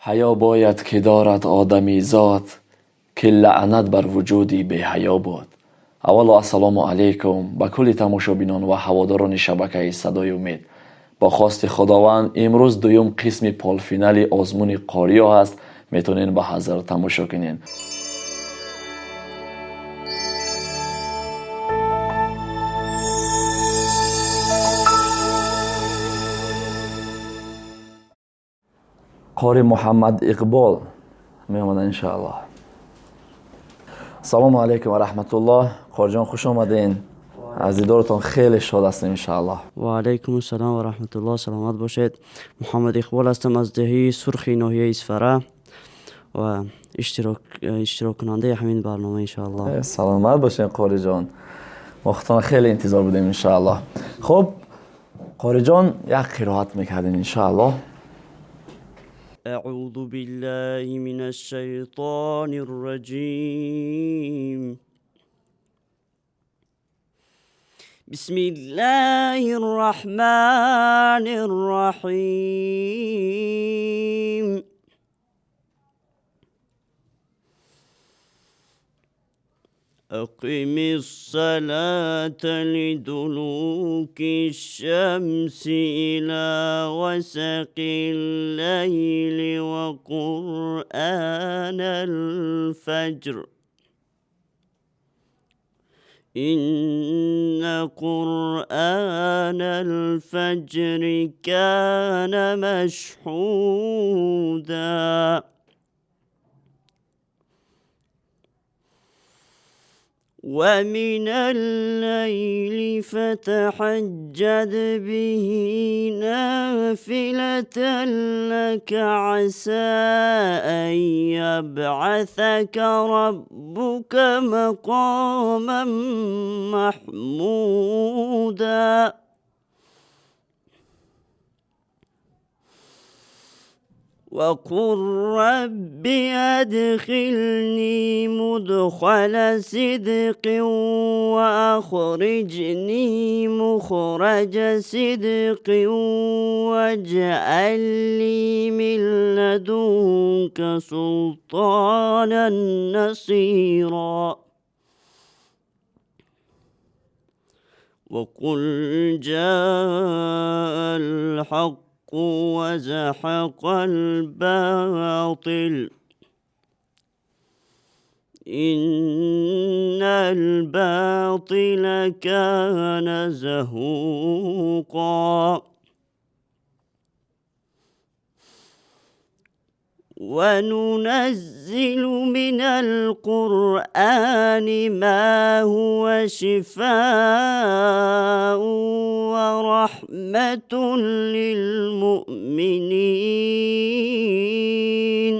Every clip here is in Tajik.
Ҳаё бояд, ки дорад одамизод, ки лаънат бар вуҷуди беҳаё бод. Аввало, ассалому алайкум ба кулли тамошобинон ва ҳаводорони шабакаи «Садои умед». Бо хости Худованд, имрӯз дуюм қисми полуфинали озмуни қориё ҳаст. Метавонед ба ҳазар тамошо кунед. Қори Муҳаммад Иқбол меомаданд, иншоаллоҳ. Ассалому алайкум ва раҳматуллоҳ, қориҷон, хуш омаден. Аз дидоратон хеле шод ҳастем, иншоаллоҳ. Ва алайкум ассалом ва раҳматуллоҳ. Саломат бошед. Муҳаммад Иқбол ҳастам аз деҳаи Сурхи ноҳияи Исфара ва иштироккунандаи ҳамин барнома, иншоаллоҳ. Саломат бошед, қориҷон. Мо худтон хеле интизор будем, иншоаллоҳ. Хуб, қориҷон, як қироат мекардем, иншоаллоҳ. أعوذ بالله من الشيطان الرجيم. بسم الله الرحمن الرحيم. أقم الصلاة لدلوك الشمس إلى غسق الليل وقرآن الفجر، إن قرآن الفجر كان مشهودا. ومن الليل فتهجد به نافلة لك، عسى أن يبعثك ربك مقاما محمودا. وقل رب أدخلني مدخل صدق وأخرجني مخرج صدق واجعل لي من لدنك سلطانا نصيرا. وقل جاء الحق وزهق الباطل، إن الباطل كان زهوقا. وننزل من القرآن ما هو شفاء ورحمة للمؤمنين،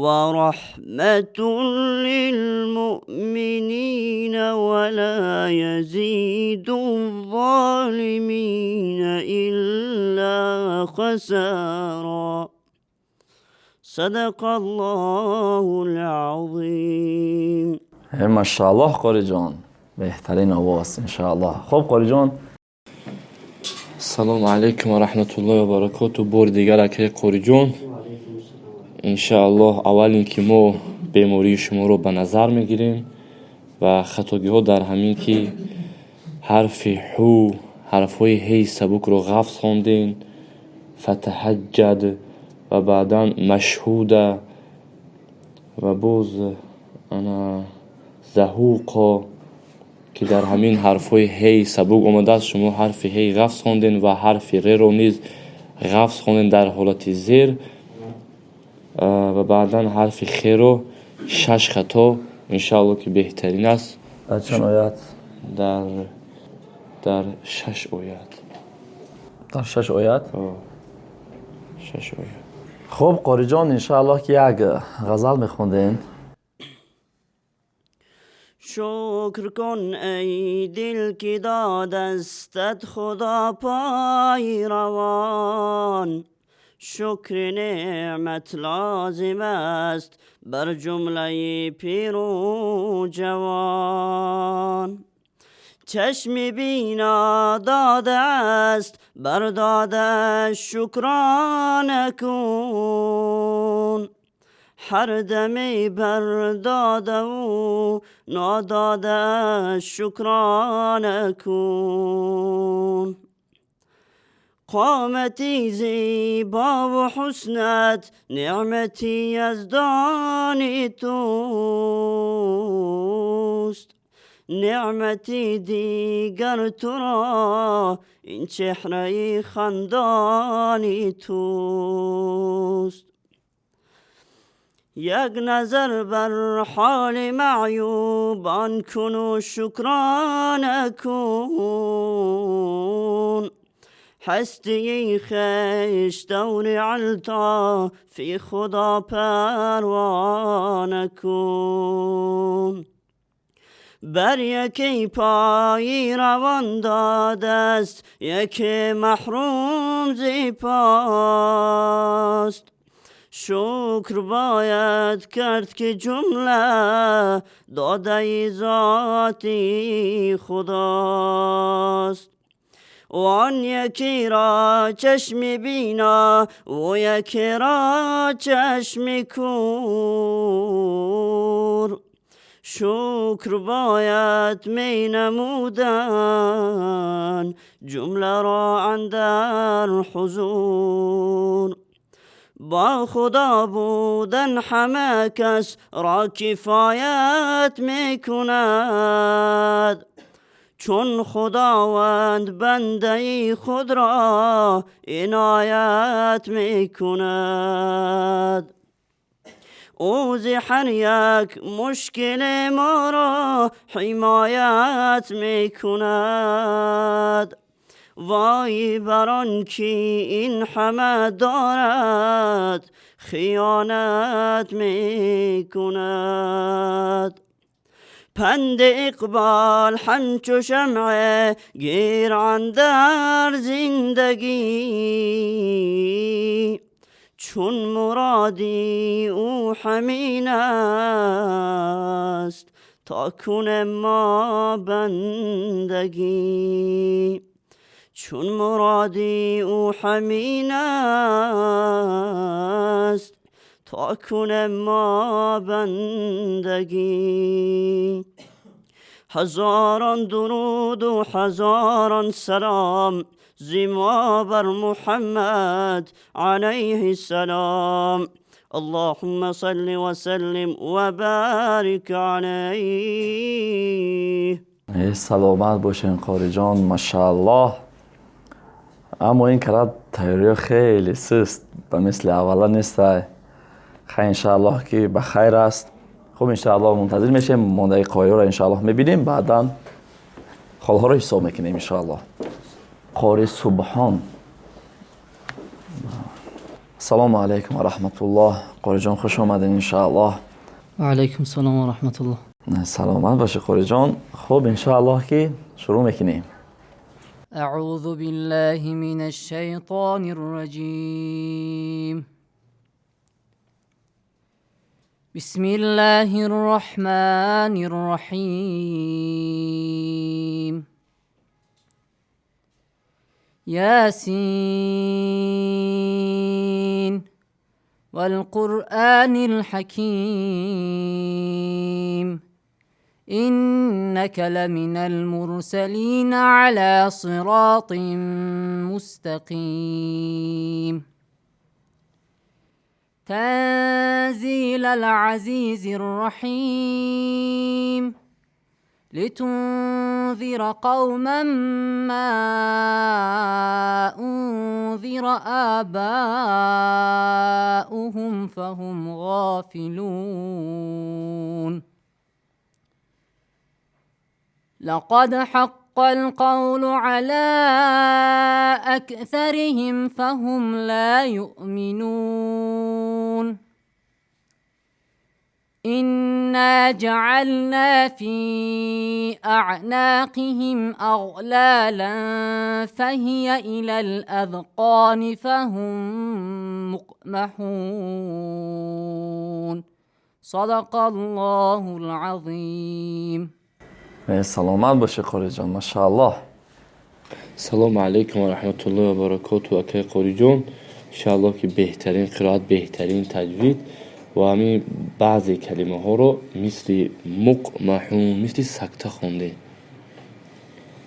ورحمة للمؤمنين ولا يزيد الظالمين إلا خسارا. صدق الله العظيم. Машааллоҳ, қориҷон, беҳтарин овоз, иншааллоҳ. Хуб, қориҷон. Салому алайкум ва раҳматуллоҳи ва баракоту. Бори дигар, акаи қориҷон, иншааллоҳ, аввал ин ки мо бемории шуморо ба назар мегирем ва хатогиҳо дар ҳамин ки ҳарфи ҳу, ҳарфҳои ҳеи сабукро ғафз хондем, фатаҳаҷҷад ва баъдан машҳуда ва боз ана заҳуқо, ки дар ҳамин ҳарфҳои ҳеи сабук омадааст, шумо ҳарфи ҳеи ғафз хондем ва ҳарфи реро низ ғафз хондем дар ҳолати зер ва баъдан ҳарфи херо шаш хато. Иншаалло, ки беҳтарин аст. Дар чанд оят? Дар шаш оят. Дар шаш оят? Шаш оят. Хуб, қориҷон, иншааллоҳ, ки як ғазал мехондем. شکر کن ای دل که دادستت خدا پای روان. شکر نعمت لازم است بر جمله پیر و جوان. چشم بینا داده است. بر داده شکرانه کن. هر دمی بر داده و ناداده شکرانه کن. قامتی زیبا و حسنت نعمتی یزدانی توست. نعمتی دیگر تو را این چهره خندانی توست. یک نظر بر حال معیوبان کن و شکرانه کن. هستی خویش دور الطاف خدا پروانه کن. بر یکی پای روان داده است، یکی محروم زی پاست. شکر باید کرد که جمله داده ذاتی خداست. و آن یکی را چشم بینا و یکی را چشم کور. شکر باید می نمودن جمله را اندر حضور. با خدا بودن همه کس را کفایت می کند. چون خداوند بنده خود را عنایت می کند. او ز هر یک مشکل ما را حمایت می کند. وای بر آن که این همه دارد خیانت می کند. پند اقبال همچو شمع گیر اندر زندگی. چون مرادی او همین است تا کن ما بندگی. چون مرادی او همین است تا کن ما بندگی. هزاران درود و هزاران سلام زما بر محمد علیه السلام. اللهم صل وسلم وبارك عليه. سلامت باشین قاری جان، ماشاءالله. اما این کرد تیاری خیلی سست، به مثل اولا نیست. خیر انشاءالله که بخیر است. خب انشاءالله منتظر میشیم مانده قاری را انشاءالله میبینیم، بعدا خالها رو حساب میکنیم انشاءالله. قاری سبحان، السلام علیکم و رحمت الله. قاری جان خوش آمدین انشاءالله. و علیکم السلام و رحمت الله. سلامت باشی قاری جان. خب انشاءالله که شروع میکنیم. اعوذ بالله من الشیطان الرجیم. بسم الله الرحمن الرحیم. یاسین والقرآن الحکیم. إنك لمن المرسلين على صراط مستقيم. تنزيل العزيز الرحيم. لتنذر قوما ما أنذر آباؤهم فهم غافلون. لقد حق القول على أكثرهم فهم لا يؤمنون. إنا جعلنا في أعناقهم أغلالا فهي إلى الأذقان فهم مقمحون. صدق الله العظيم. سلامت باشی قاری جان، ماشاءالله. Салому алайкум ва раҳматуллоҳи ва баракоту, акай Қориҷон. Иншааллоҳ, ки беҳтарин қироат, беҳтарин таҷвид ва ҳамин баъзе калимаҳоро мисли муқмаҳун, мисли сакта хондем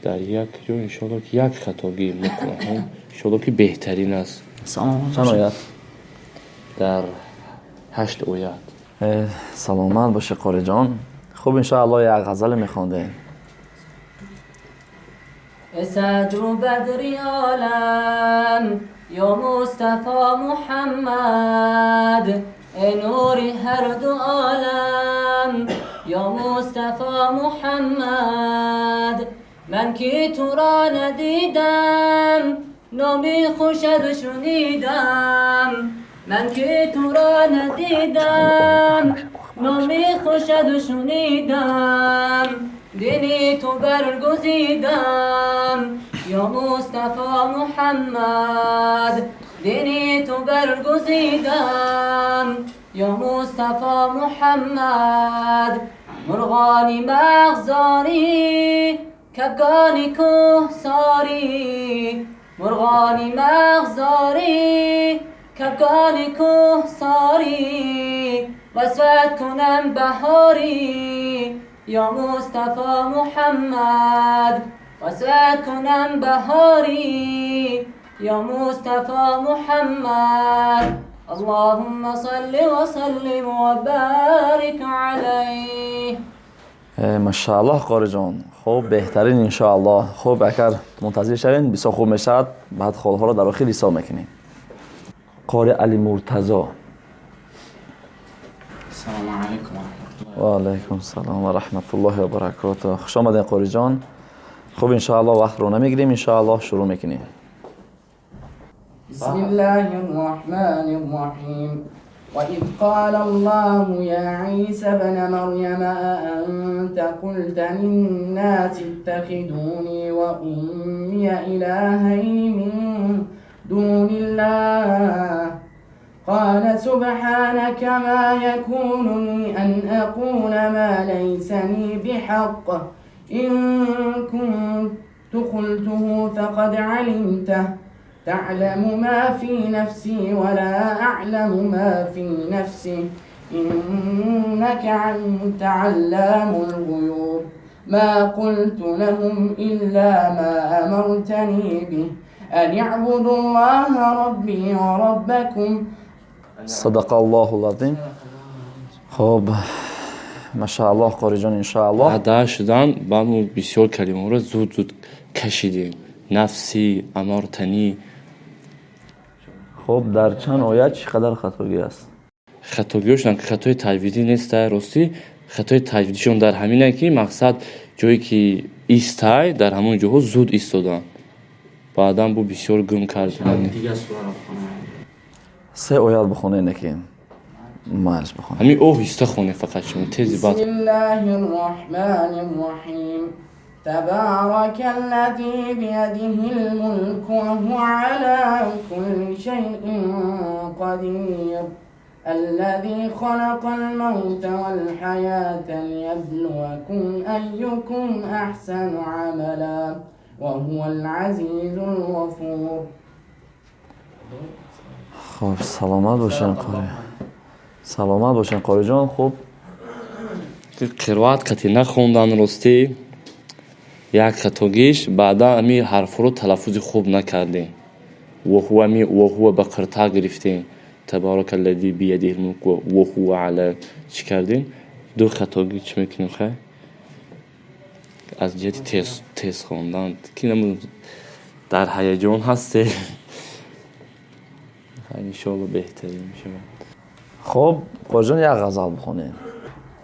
дар як ҷо. Иншоалло, ки як хатогӣ, муқмаҳун. Иншоалло, ки беҳтарин аст. Чанд оят? Дар ҳашт оят. Саломат бошӣ, Қориҷон. Хуб, иншоалло, як ғазале мехондем. صدر بدر عالم یا مصطفی محمد، ای نور هر دو عالم یا مصطفی محمد. من که تو را ندیدم، نامی خوشت شنیدم. من که تو را ندیدم، نامی خوشت شنیدم. دینی تو برگزیدم یا مصطفی محمد. دینی تو برگزیدم یا مصطفی محمد. مرغانی مغزاری، کبگانی کوهساری. مرغانی مغزاری، کبگانی کوهساری. وصفت کنم بهاری یا مصطفی محمد. وصفت کنم بهاری یا مصطفی محمد. اللهم صل وسلم وبارك عليه. Машааллоҳ, Қориҷон. Хуб, беҳтарин, иншоаллоҳ. Хуб, агар мунтазир шавем, бисёр хуб мешавад. Баъд холҳоро дар охир ҳисоб мекунем. Қори Али Муртазо. Ассалому алайкум ва раҳматуллоҳи. Ва алайкум салом ва раҳматуллоҳи ва баракотуҳ. Хуш омадем, Қориҷон. Хуб, иншоаллоҳ, вақтро намегирем, иншоаллоҳ, шурӯъ мекунем. بسم الله الرحمن الرحيم. وإذ قال الله يا عيسى ابن مريم أأنت قلت للناس اتخذوني وأمي إلهين من دون الله؟ قال سبحانك ما يكون لي أن أقول ما ليس لي بحق. إن كنت قلته فقد علمته. تعلم ما في نفسي ولا أعلم ما في نفسك، إنك أنت علام الغيوب. ما قلت لهم إلا ما أمرتني به أن اعبدوا الله ربي وربكم. Садақа Аллоҳу лазим. Хуб, машааллоҳ, Қориҷон, иншоаллоҳ. Ада шудан, баъд мо бисёр калимаҳоро зуд зуд кашидем, нафси, амортанӣ. Хуб, дар чанд оят чӣ қадар хатогӣ аст? Хатогиҳошон хатои таҷвидӣ неста, ростӣ. Хатои таҷвидишон дар ҳамине, ки мақсад ҷое ки истай, дар ҳамон ҷоҳо зуд истоданд, баъдан бу бисёр гум кардем. Се оят бихонед, неки майлш, бихонед. Ҳамин оҳиста хонем фақат, шумо тези баъд. بسم الله الرحمن الرحيم. تبارك الذي بيده الملك وهو على كل شيء قدير. الذي خلق الموت والحياة ليبلوكم أيكم أحسن عملا وهو العزيز الغفور. Хуб, саломат бошен, қори, саломат бошен, Қориҷон. Хуб. Қироат қати нахондан, ростӣ, як хатогиш. Баъдан ами ҳарфҳоро талаффузи хуб накардем. Ваҳува, ми ваҳува ба қирта гирифтем. Табарака аллади биядиҳил мулк ваҳува ала чӣ кардем? Ду хатогӣ чӣ мекунем? Хай, аз ҷиҳати тез тез хондан ки дар ҳаяҷон ҳастем, иншоалло, беҳтарин мешавад. Хуб, Қориҷон, як ғазал бихонед.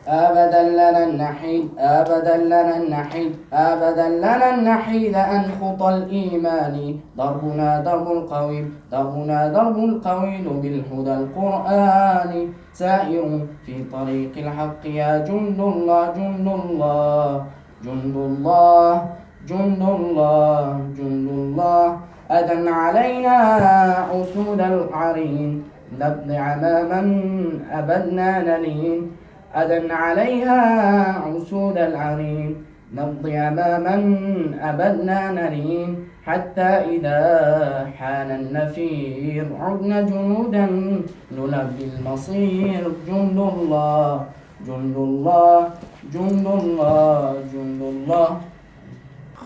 أبدا لنا النحيد، أبدا لنا النحيد، أبدا لنا النحيد عن خطى الإيمان. دربنا درب القويم، دربنا درب القويم بالهدى القرآن. سائر في طريق الحق يا جند الله، جند الله، جند الله، جند الله، جند الله. أدا علينا أسود العرين، نبني أماما أبدنا نلين. أدا عليها عسود العرين، نمضي أماما أبدنا نلين. حتى إذا حان النفير عدنا جنودا نلبي المصير. جند الله جند الله جند الله جند الله.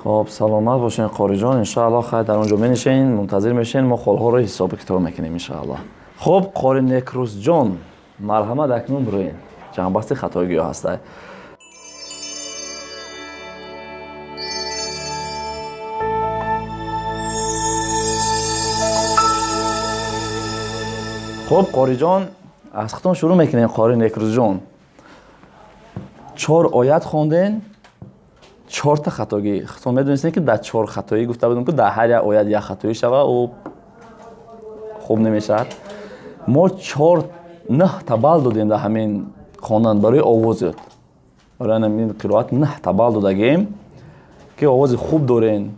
خب سلامت باشین قاری جان، انشاءالله خیر در اونجا منشین، منتظر میشین، ما خالها رو حساب کتاب میکنیم انشاءالله. خب قاری نکروز جان، مرحمت اکنون بروین. جنبست خطاگی ها هسته. خب قاری جان، از خودتون شروع میکنیم. قاری نکروز جان، 4 آیت خوندین، 4 تا خطاگی. خودتون میدونستین که در 4 خطایی گفته بودم که در هر یک آیت یک خطایی شوه و خوب نمیشد. ما 9 تا بال دادیم در همین خواندن برای آوازت، برای همین قرائت 9 تا بال دادگیم که آواز خوب دارین،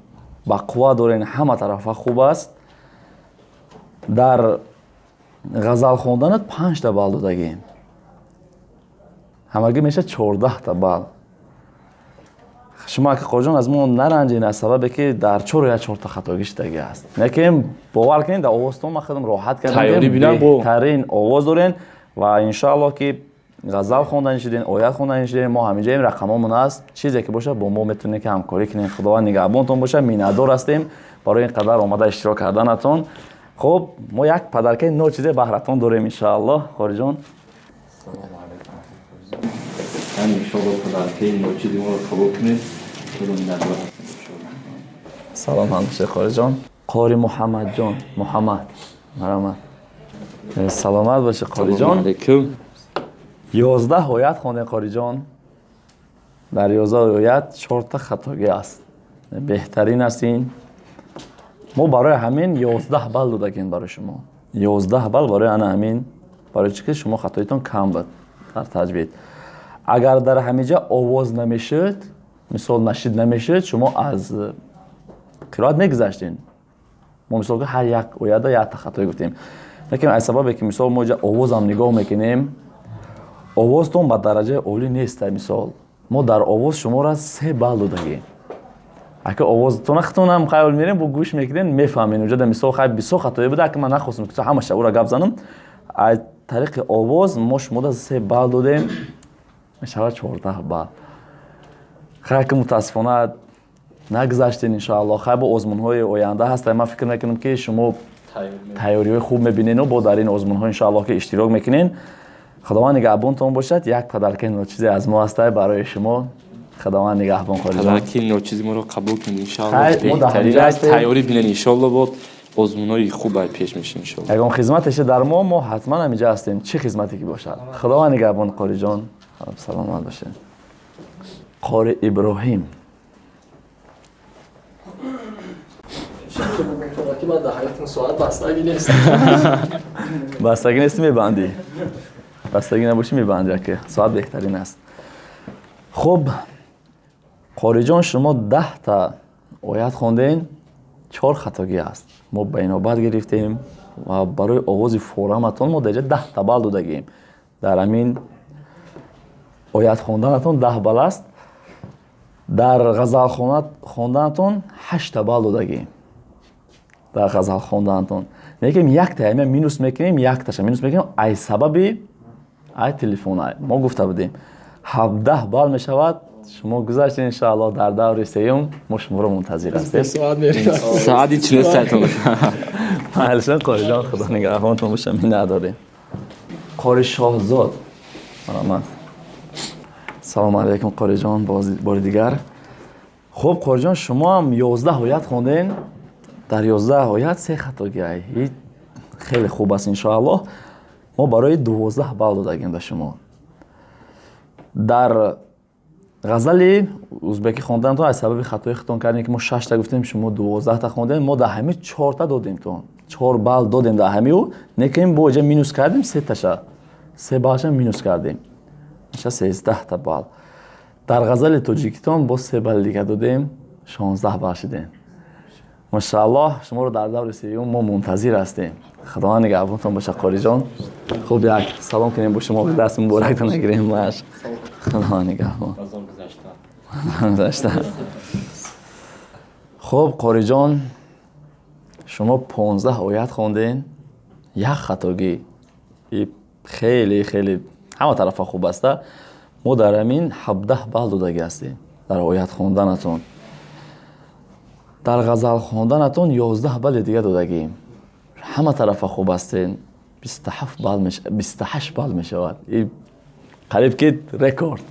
با قوا دارین، همه طرفه خوب است. در غزل خواندنت 5 تا بال دادگیم، همگی میشه 14 تا بال. شما که قاری جان از ما نرنجین از سبب که در 4 یا 4 تا خطاگی شدگی است. نکیم باور کنین در آوازتون من خودم راحت کردم، بهترین آواز دارین و انشاءالله که غزل خواندن شدین، آیت خواندن شدین، ما همینجا این رقممون است. چیزی که باشه با ما میتونین که همکاری کنین. خداوند نگهبانتون باشه. مینادار هستیم برای این قدر آمده اشتراک کردنتون. خب ما یک پدرکه نو چیزی بهرتون داریم انشاءالله. قاری جان سلام علیکم. انشاءالله پدرکه نو چیزی ما رو قبول کنید. سلام همیشه قاری جان. قاری محمد جان، محمد مرحمت، سلامت باشه قاری جان. 11 آیت خوانده قاری جان، در 11 آیت 4 تا خطاگی است. بهترین هستین. ما برای همین 11 بال دادگیم برای شما، 11 بال برای انا همین، برای چی که شما خطایتون کم بود در تجوید. اگر در همینجا آواز نمیشد، مثال نشید نمیشد، شما از قرائت میگذشتین. ما مثال که هر یک آیت یک تا خطای گفتیم. لیکن از سبب که مثال ما اینجا آواز هم نگاه میکنیم، آوازتون به درجه عالی نیست. مثال ما در آواز شما را 3 بال دادگیم. اگه آوازتون خودتون هم خیال میرین با گوش میکنین میفهمین. اونجا در مثال خیلی بسیار خطایی بوده که من نخواستم که همش او را گپ زنم. از طریق آواز ما شما را 3 بال دادیم، میشود 14 بال. خیلی که متاسفانه نگذشتین انشاءالله. خیلی با آزمون‌های آینده هست. من فکر میکنم که شما تیاری‌های خوب میبینین و با در این آزمون‌ها انشاءالله که اشتراک میکنین. خداوند نگهبانتون باشد. یک پدرکه نو چیزی از ما هست برای شما. خداوند نگهبان قاری جان. پدرکه نو چیزی ما رو قبول کنید انشاءالله. ما در تیاری بینین انشاءالله، با آزمون‌های خوب پیش میشین انشاءالله. اگه خدمتش در ما حتما همینجا هستیم، چه خدمتی که باشد. خداوند نگهبان قاری جان. سلامت باشین. قاری ابراهیم، بستگی نیست میبندی، بستگی نباشی میبندی که ساعت بهترین است. خب قاری جان، شما 10 تا آیت خواندین، 4 خطاگی است. ما به اینابت گرفتیم و برای آواز فورمتون ما در 10 تا بال دادگیم. در همین آیت خواندنتون 10 بال است. در غزل خواندنتون 8 تا بال دادگیم. در غزل خواندنتون میگیم یک تا مینوس میکنیم، یک تاش مینوس میکنیم ای سبب ای تلفن. ما گفته بودیم 17 بال میشود. شما گذشتین انشاءالله در دور سیوم ما شما رو منتظر هستیم. ساعت 43 تا معلش قاری جان، خدا نگهبانتون باشه. می نداریم. قاری شاهزاد، سلامت. سلام علیکم قاری جان بار دیگر. خب قاری جان، شما هم 11 آیت خواندین، در 11 آیت 3 خطاگی. خیلی خوب است انشاءالله. ما برای 12 بال دادگیم به شما. در غزل ازبکی خواندن از سبب خطای خودتون کردین که ما 6 تا گفتیم، شما 12 تا خواندین. ما در همه 4 تا دادیم تون، 4 بال دادیم در همه او. نکیم با اینجا مینوس کردیم 3 تاشا، 3 بالش مینوس کردیم، میشه 13 تا بال. در غزل تاجیکتون با 3 بال دیگه دادیم، 16 بال شدیم. ماشاءالله شما رو در دور سیوم ما منتظر هستیم. خداوند نگهبانتون باشه قاری جان. خوب یک سلام کنیم با شما، دست مبارکتون نگیریم. باش خدا نگهبان. گذشته. خب قاری جان، Шумо 15 оят хонден, як хатогӣ. И хеле хеле ҳама тарафа хуб аст. Мо дар ҳамин 17 балл додагӣ ҳастем дар оят хонданатон. Дар ғазал хонданатон 11 балли дига додагием. Ҳама тарафа хуб ҳастен. 27 балл, 28 балл мешавад. И қариб ки рекорд.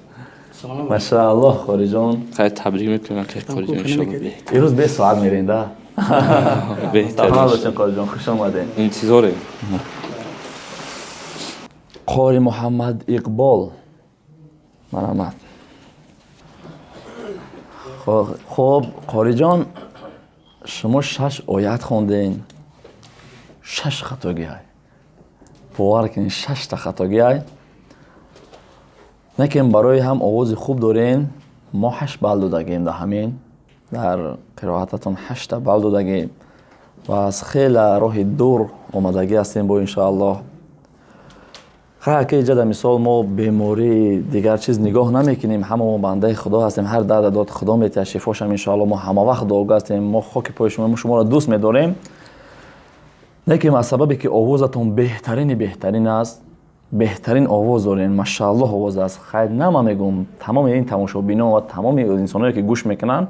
Машааллоҳ, Қориҷон. Хай, табрик мекунам, ки Қориҷон, иншоаллоҳ. Имрӯз 5 соат мерем да. Беҳтар. Саломат бошен, Қориҷон, хуш омадем. Интизорем. Қори Муҳаммад Иқбол, марҳамат. Хуб, Қориҷон, шумо шаш оят хонден, шаш хатогиай. Бовар кунед, шашта хатогиай. Лекин барои ҳам овози хуб дорен, мо 8 балл додагем дар ҳамин, дар қироататон 8-та балл додагем ва аз хеле роҳи дур омадагӣ ҳастем бо иншоаллоҳ. Хай, ака, иҷада мисол мо бемории дигар чиз нигоҳ намекунем. Ҳама мо бандаи Худо ҳастем. Ҳар дарда дод Худо метиҳад, шифошам иншоаллоҳ. Мо ҳама вақт дуогӯ ҳастем, мо хоки пои шумо, мо шуморо дӯст медорем. Лекин аз сабабе ки овозатон беҳтарини беҳтарин аст, беҳтарин овоз дорем, машааллоҳ овоз аст. Хайр, на ман мегӯм, тамоми ин тамошобинон ва тамоми инсоное ки гӯш мекунанд,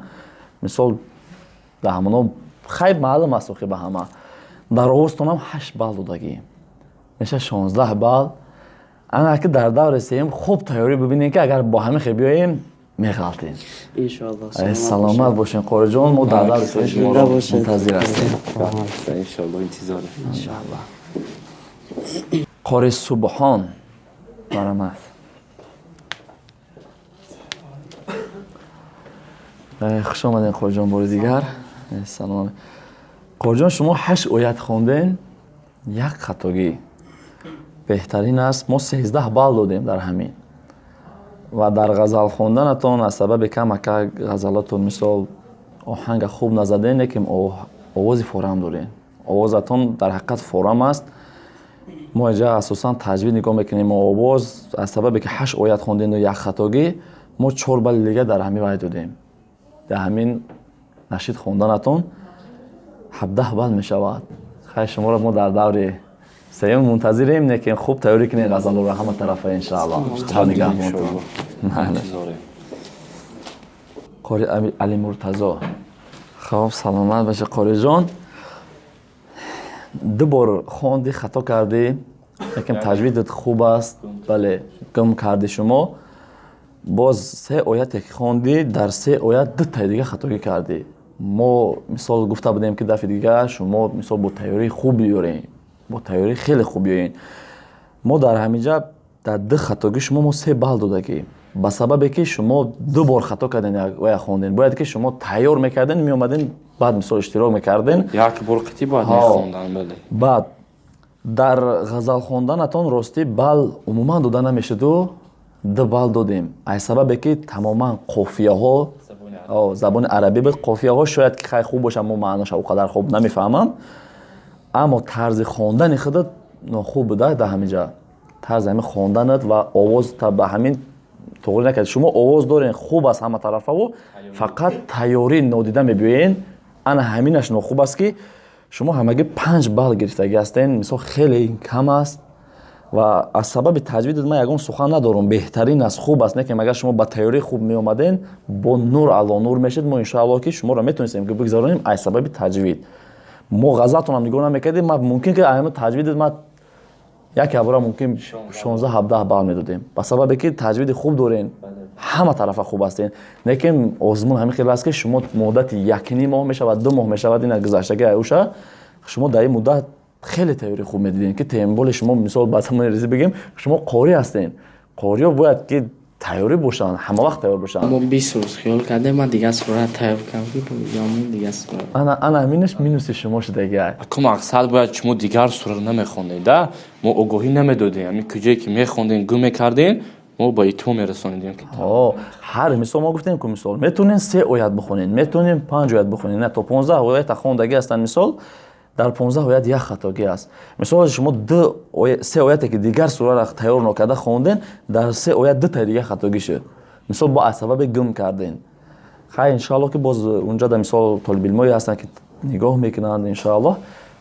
мисол дар ҳамоно хайр маълум аст охи ба ҳама. Дар овозтонам 8 балл додагӣ, меша 16 балл. Ана ки дар даври сеюм хуб тайёрӣ бибинем, ки агар бо ҳамин хел биёем, меғалтем. Иншоаллоҳ. Саломат бошен, Қориҷон, мо дар даври сеюм шуморо мунтазир ҳастем. Иншоаллоҳ, интизорем. Иншоаллоҳ. Қори Субҳон, марҳамат. Хуш омадем, Қориҷон, бори дигар. Салом, Қориҷон. Шумо ҳашт оят хонден, як хатогӣ. Беҳтарин аст. Мо 13 балл додем дар ҳамин. Ва дар ғазал хонданатон аз сабаби камака ғазалотон, мисол, оҳанга хуб назаден, лекин овози форам дорем. Овозатон дар ҳақиқат форам аст. Мо инҷа асосан таҷвид нигоҳ мекунем. Овоз аз сабабе ки ҳашт оят хондену як хатогӣ, мо 4 балли дига дар ҳамин вай додем. Дар ҳамин нашид хонданатон 17 балл мешавад. Хайр, шуморо мо дар даври сеюм мунтазирем, лекин хуб тайёрӣ кунед ғазалоро ҳама тарафа, иншааллоҳ. Нигаҳбонтон. Қори Алимуртазо. Хоб, саломат бошед, Қориҷон. Ду бор хонди, хато кардӣ, лекин таҷвидат хуб аст. Бале, гум кардӣ шумо. Боз се ояте ки хондӣ, дар се оят дутаи дига хатогӣ кардӣ. Мо мисол гуфта будем, ки дафъи дига шумо мисол бо тайёрии хуб биёрем, бо тайёрии хеле хуб биёед. Мо дар ҳаминҷа дар ду хатогӣ шумо мо 3 балл додагӣ, ба сабабе ки шумо ду бор хато карден вая хонден. Бояд ки шумо тайёр мекарден, меомаден, баъд мисол иштирок мекарден. Як бор қитӣ бояд мехондан, бале. Баъд дар ғазал хонданатон, ростӣ, балл умуман дода намешуду 2 балл додем, аз сабабе ки тамоман қофияҳо забони арабӣ буд. Қофияҳо шояд ки хай хуб бошад, мо маъноша о қадар хуб намефаҳмам, аммо тарзи хондани худат нохуб буда. Дар ҳамин ҷа тарзи ҳамин хонданат ва овоз ба ҳамин туғри накард. Шумо овоз дорен, хуб аст ҳама тарафаву, фақат тайёрӣ нодида мебиёен. Ана ҳаминаш нохуб аст, ки шумо ҳамагӣ 5 балл гирифтагӣ ҳастен. Мисол, хеле кам аст. Ва аз сабаби таҷвидат ман ягон сухан надорам, беҳтарин аст, хуб аст, лекин агар шумо ба тайёрии хуб меомаден, бо нур ало нур мешид. Мо иншоаллоҳ ки шуморо метонистем ки бигзаронем. Аз сабаби таҷвид мо ғазалтонам нигоҳ намекардем. Ма мумкин ки ҳамин таҷвидат ма як ябора мумкин 16-17 балл медодем, ба сабабе ки таҷвиди хуб дорен, ҳама тарафа хуб ҳастен. Лекин озмун ҳамин хел аст, ки шумо муддати 1,5 моҳ мешавад, 2 моҳ мешавад, ина гузаштаги аюша. Шумо дар ин муддат хеле тайёрии хуб медидем, ки темболи шумо, мисол, ба замони ризӣ бигем, шумо қорӣ ҳастен. Қориё бояд ки тайёрӣ бошанд, ҳама вақт тайёр бошанд. Мо 20 рӯз хиёл кардем, ман дигар сура тайёр кардам, ки бо дигар сура. Ана ҳаминаш минуси шумо шудаги. Аку мақсад бояд шумо дигар сураро намехондед да, мо огоҳӣ намедодем. Ҳамин куҷое ки мехондем, гум мекардем, мо ба итмом мерасонидем. Ҳар мисол мо гуфтем ку, мисол, метавонем се оят бихонем, метавонем панҷ оят бихонем, на то 15 оята хондагӣ ҳастанд. Мисол, дар 15 оят як хатогӣ аст. Мисол, шумо ду се ояте ки дигар сураро тайёр нокарда хонден, дар се оят дутаи дигар хатогӣ шуд. Мисол, бо аз сабаби гум карден. Хайр, иншоалло ки боз унҷа да мисол толибилмое ҳастанд, ки Нигоҳ мекунанд, иншоаллоҳ.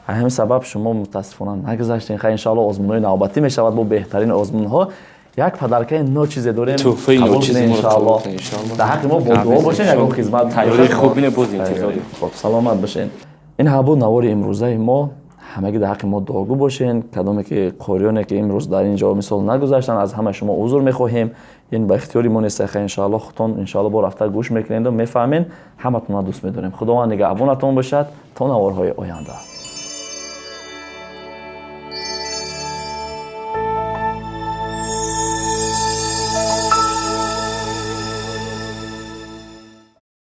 Ҳамин сабаб шумо, мутаассифона, нагузаштем. Хай, иншоаллоҳ, озмунҳои навбатӣ мешавад бо беҳтарин озмунҳо. Як подаркаи ночизе дорем. Тӯҳфаи қабул ночизи кунед, моро иншоаллоҳ. қабул кунед, иншоаллоҳ. Дар ҳаққи мо бо дуо бошед, ягон хизмат Тайёрии хуб бинед, боз интизорем. Хоб, саломат бошед. Ин ҳам буд навори имрӯзаи мо. Ҳамагӣ дар ҳаққи мо дуогӯ бошен. Кадоме ки қориёне ки имрӯз дар ин ҷо мисол нагузаштанд, аз ҳама шумо узр мехоҳем. Ин ба ихтиёри мо нест. Хай, иншоаллоҳ, худтон, иншоаллоҳ, бо рафта гӯш мекунеду мефаҳмед. Ҳаматонро дӯст медорем. Худованд нигаҳбонатон бошад то наворҳои оянда.